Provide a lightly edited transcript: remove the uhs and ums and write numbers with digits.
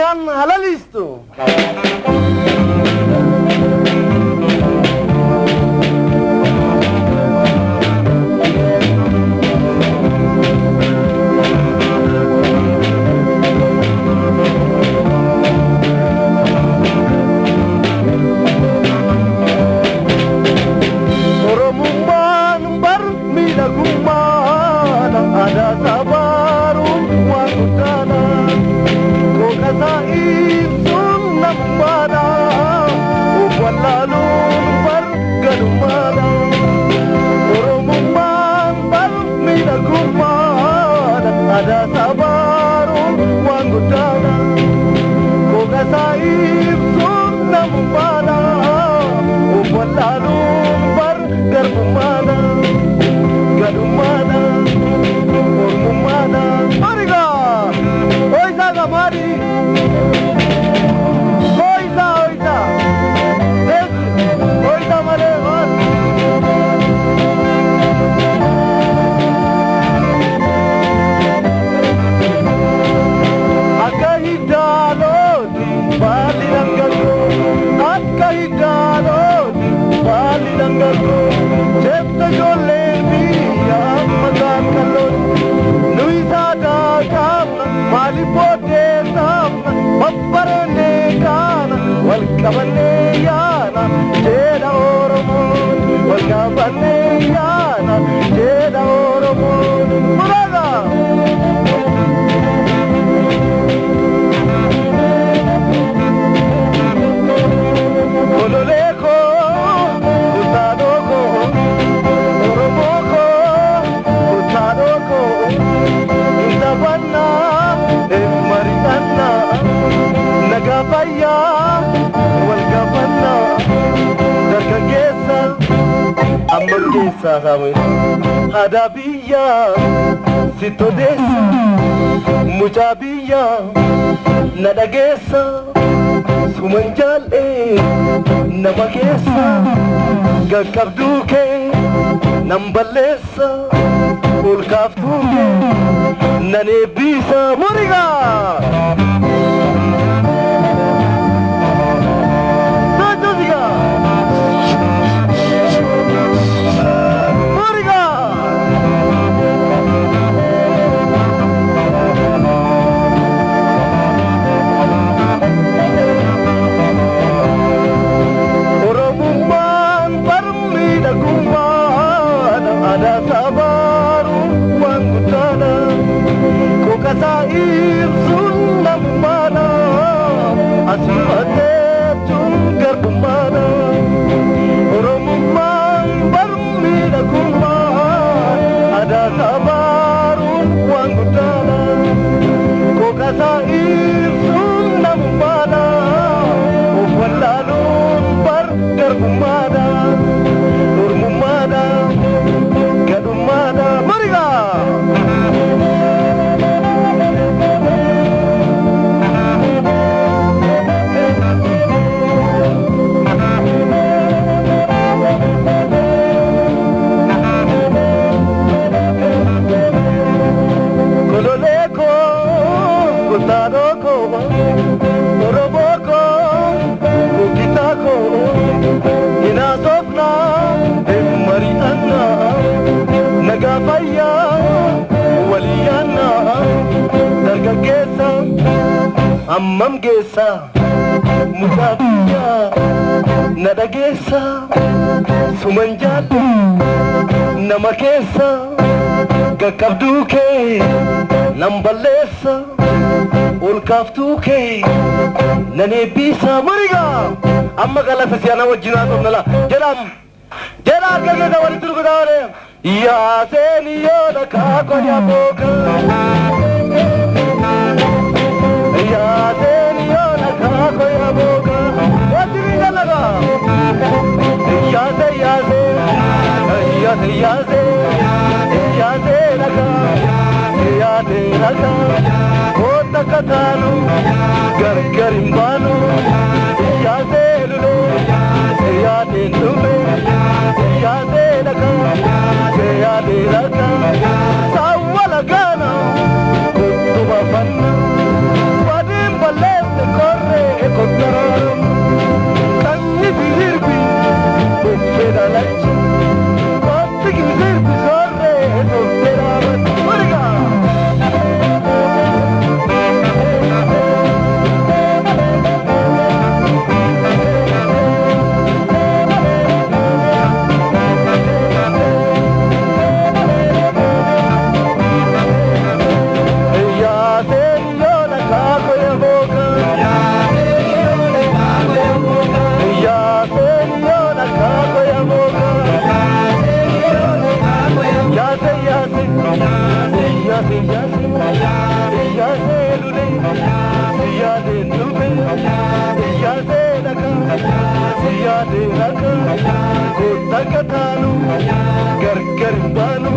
Afaan halaliistu. Oromummaan bar miidhagummaadha. Aadaa sabaaruun waan guddaadha. Qooqasaa ibsuun namummaadha. Of wallaaluun bar gadummaadha. Oromummaan bar miidhagummaadha. Aadaa sabaaruun waan guddaadha. Qooqasaa ibsuun namummaadha. Of wallaaluun bar garbummaadha. Gadummaadha. Ormummaadha. Mariga! Oisaa gamaadhi! Oisaa oisaa! Oisaa malee maal? Akka hiddaalooti baalli dhangal'oo. Akka hiddaalooti baalli dhangal'oo. Jette ijoollee biyya maqaan qal'ooti. Nu isaa daakaamna maaliif booddee saamna babbareennee kaana wal qabannee yaana jedha Oromoon wal qabannee yaana jedha Oromoon. Muraasa! Kololee koo kutaadhoo koo Oromoo koo kutaadhoo koo Intabannaa mari'annaa nagaa fayyaa wal gaafannaa dargaggeessa amma keessaa saamu'eel aadaa biyyaa sitti odeessa mucaa biyyaa na dhageessa suman jaal'ee nama keessa gaggabduu kee nan balleessa ol kaaftuu kee nan eebbisa murigaa. Sochoosigaa! Murigaa! Oromummaan bar miidhagummaadha. Aadaa sabaaruun waan guddaadha. Qooqasaa ibsuun namummaadha. Asii garbummaadha. Oromummaan bar miidhagummaadha. Aadaa sabaaruun waan guddaadha. Qooqasaa ibsuun namummaadha. Of wallaaluun bar garbummaadha. Ormummaadha. Gadhummaadha. Marigaa! Kololee koo kutaadhoo koo Oromoo koo gogitaa koo hinaasofnaa hin mari'annaa nagaa fayyaa waliyyaannaa dargaggeessa hammam geessa mucaa biyyaa na dhageessa suman jaallu nama keessa gaggabduu kee nan balleessa ol kaaftuu kee nan eebbisa murigaa amma galata si'ana wajjin haasofna jedham jedha harka keessa walitti rukutaa oole yaaseen yoo dhakaa qodaa booka yaaseen yoo dhakaa qodaa booka wajjin jalaga yaase yaase yaase yaase yaase dhakaa yaase dhakaa koota kataanu gargar hin baanu yaase lulee yaase dhume yaase dhakaa yaase dhakaa saawwa lagaana kuttuba fanna. Siyaasee lulee siyaasee dhufe siyaasee dhaka siyaasee dhaka koota kataanu gargar hin baanu.